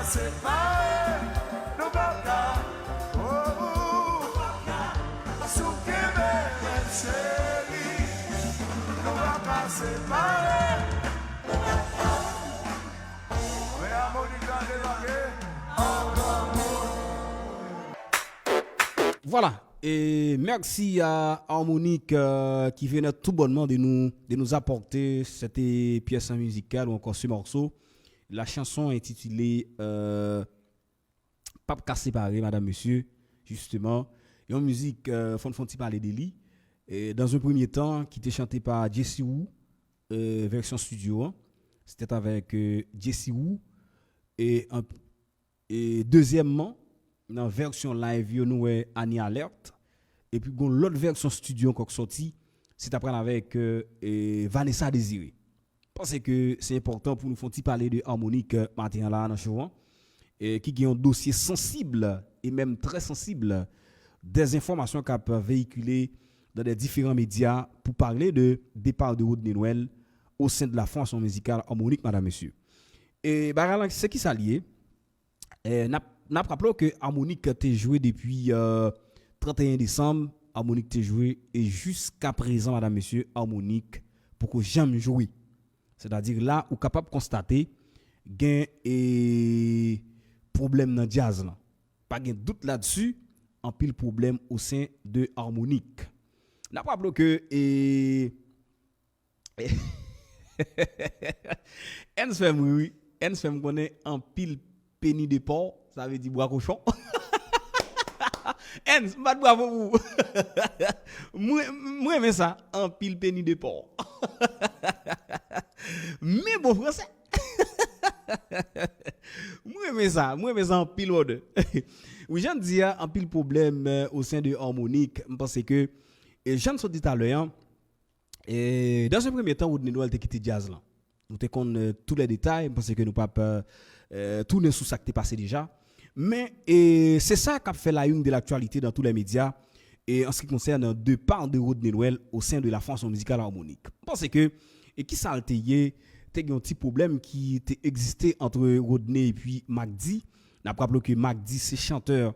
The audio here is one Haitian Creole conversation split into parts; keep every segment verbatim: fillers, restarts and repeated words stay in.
Separe, nou pa ka, oh, oh, si w kenbe men m cheri, nou pa ka separe. Mwen a Monica debake. Voilà. Et merci à Harmonique euh, qui venait tout bonnement de nous, de nous apporter cette pièce musicale ou encore ce morceau. La chanson intitulée euh, Pap ka separe, madame, monsieur, justement. Yon mizik, euh, fon fon ti pale de li. Et dans un premier temps, ki te chante pa Jesse Woo, euh, version studio. C'était avec euh, Jesse Woo. Et, en, et deuxièmement, nan version live, yo, nou wè Annie Alerte. Epi gon lòt version studio ankò k sòti. Se ta pral avèk euh, Vanessa Désiré. Panse ke se enpòtan pou nou fè yon ti pale de Harmonique euh, maten an la nan show an, e ki gen yon dosye sansib e menm trè sansib, des enfòmasyon k ap veyikile dans des différents médias pour parler de départ de Rodney Noël au sein de la formation musicale Harmonique, madame, monsieur. E bagay la, se ki sa l ye? Eh, n ap n ap raple w ke Harmonique te jwe depi euh, trannteyen desanm, Harmonique te jwe e jiska prezan, madame, monsieur, Harmonique poko janm jwe. Sètadi la, ou kapab konstate gen e, pwoblèm nan djaz lan. Pa gen dout ladsi, anpil pwoblèm o sen de Harmonique. N ap raple w ke e, Ernst fè m ri wi. Ernst fè m konnen anpil peni de pò, sa vle di bwa kochon. Ernst, m bat bravo pou ou. Mwen, mwen renmen sa, anpil peni de pò. Men bon fransè. Mwen renmen sa, mwen renmen sa anpil brother. Wi, jan di a, anpil pwoblèm euh, o sen de Harmonique. M panse ke, e jan n sot di talè an, E, dans un premier temps, Rodney Noël te kite djaz lan. Nou te konn euh, tous les détails, m panse ke nou p ap euh, euh, tounen sou sa k te pase deja. Men e, se sa k ap fè la une de l'actualité dans tous les médias et en ce qui concerne départ de Rodney Noël au sein de la formation musicale Harmonique. M panse ke, e ki sa l te ye, te gen yon ti pwoblèm ki te egziste antre Rodney epi Mack D. N ap raple ke Mack D se chantè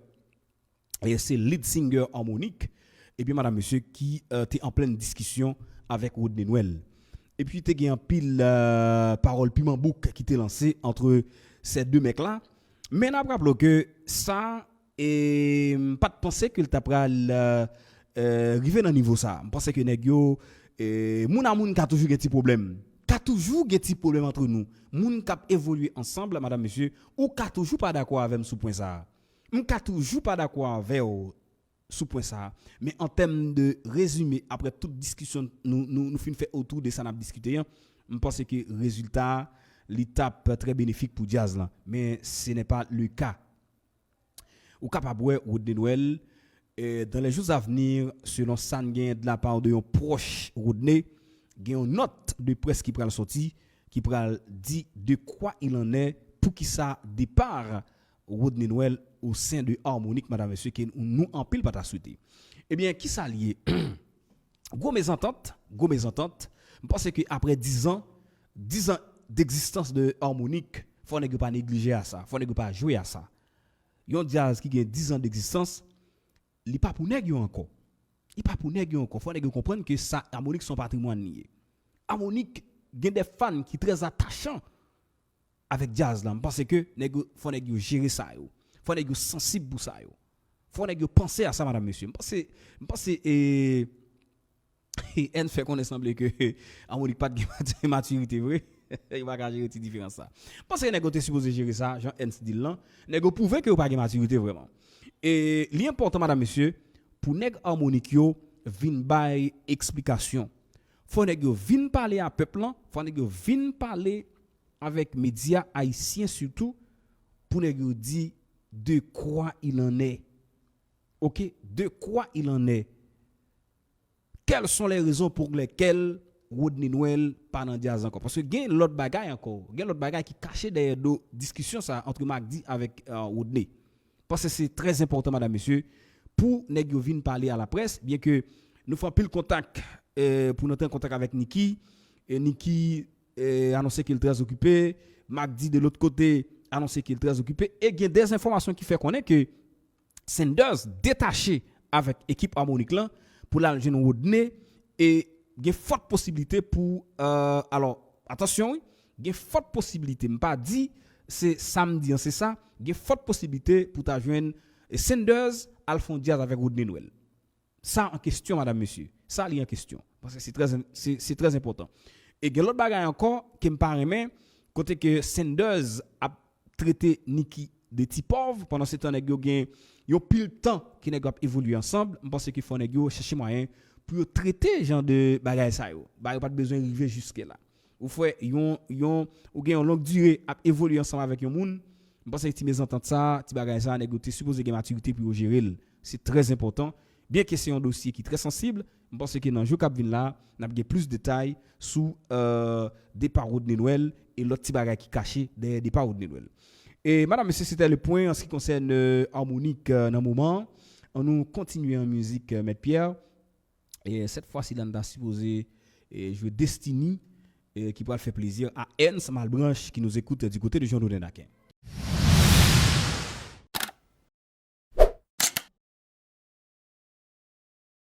e se lead singer Harmonique, epi madam mesye ki euh, te an plen diskisyon avèk Rodney Noël. Epi te gen anpil euh, pawòl piman bouk ki te lanse antre se de mèk la. Men n ap raple w ke sa, e m pa t panse ke l ta pral euh, euh, rive nan nivo sa. M panse ke nèg yo, e, moun a moun ka toujou gen ti pwoblèm. Ka toujou gen ti pwoblèm antre nou. Moun k ap evolye ansanm, madam, mesye, ou ka toujou pa dakò avè m sou pwen sa a. M ka toujou pa dakò avè w sou pwen sa a, men an tèm de rezime, apre tout diskisyon nou, nou, nou fin fè otou de sa n ap diskite an, m panse ke rezilta a, li t ap trè benefik pou djaz lan. Men ce n'est pas le cas. Ou kapab wè Rodney Noël, euh, dans les jours à venir, selon sa n genyen de la part de yon pwòch Rodney, gen yon nòt de près ki pral sòti, ki pral di de quoi il en est, poukisa départ Rodney Noël au sein de Harmonique, madam, mesye, ke nou anpil pa ta swete. Ebyen, ki sa l ye? Gwo mezantant, gwo mezantant. M panse ke apre dizan, dizan degzistans de Harmonique, fò nèg yo pa neglije a sa, fò nèg yo pa jwe a sa. Yon djaz ki gen dizan degzistans, li pa pou nèg yo ankò. Li pa pou nèg yo ankò. Fò nèg yo konprann ke sa, Harmonique se yon patrimwàn li ye. Harmonique gen de fan ki trè atachan avèk djaz la. M panse ke nèg yo, fò nèg yo jere sa yo. Fò nèg yo sansib pou sa yo. Fò nèg yo panse a sa, madam, mesye. M panse, m panse e, Ernst fè konnen sanble ke Harmonique pa t gen mati- matirite vre. Yo pa ka jere ti diferans sa. M panse nèg yo te sipoze jere sa, jan Ernst di l lan. Nèg yo pwouve ke yo pa gen matirite vrèman. E li enpòtan, madam, mesye, pou nèg Harmonique yo vin bay eksplikasyon. Fò nèg yo vin pale a pèp lan, fò nèg yo vin pale avèk medya ayisyen sitou, pou nèg yo di de quoi il en est. Ok, de quoi il en est? Quelles sont les raisons pour lesquelles Rodney Noël pa nan djaz ankò? Paske gen lòt bagay ankò. Gen lòt bagay ki kache dèyè do diskisyon sa antre Mack D avèk euh, Rodney. Panse se trè enpòtan, madam, mesye, pou nèg yo vin pale a laprès, byen ke nou fè anpil kontak euh, pou n antre an kontak avèk Nicky. E Nicky euh, anonse ke l trè okipe. Mack D de lòt kote anonse ke l trè okipe e gen de enfòmasyon ki fè konnen ke Sanders detache avèk ekip Harmonik lan pou l al jwenn Rodney e gen fòt posiblite pou, euh, alò, atansyon wi, gen fòt posiblite, m pa di se sa m di an se sa, gen fòt posiblite pou ta jwenn Sanders al fè yon djaz avèk Rodney Noël. Sa an kesyon, madanm, mesye. Sa li an kesyon. Paske se trè, se, se trè enpòtan. E gen lòt bagay ankò ke m pa renmen, kote ke Sanders ap trete Nicky de ti pòv, pandan se tan nèg yo gen yon pil tan ke nèg yo ap evolye ansanm, m panse ke fò nèg yo chèche mwayen pou yo trete jan de bagay sa yo. Bagay yo pa t bezwen rive jiske la. Ou fè yon, yon, ou gen yon long dire ap evolye ansanm avèk yon moun, m panse ti mezantant sa, ti bagay sa, nèg yo te sipoze gen matirite pou yo jere l. Se trè enpòtan. Byenke se yon dosye ki trè sansib, m panse ke nan jou k ap vin la, n ap gen plis detay sou, euh, depa Rodney Noël e lòt ti bagay ki kache dèyè depa Rodney Noël. E, madanm, mesye, se te le pwen an se ki konsène, euh, Harmonik, euh, nan moman an. An nou kontinye an mizik, euh, Mèt Pierre. E sèt fwa si la n ta sipoze, e, jwe Destiny, e, ki pral fè plezi a Ernst Malbranche ki nous écoute du côté de Jean Doden Daquin.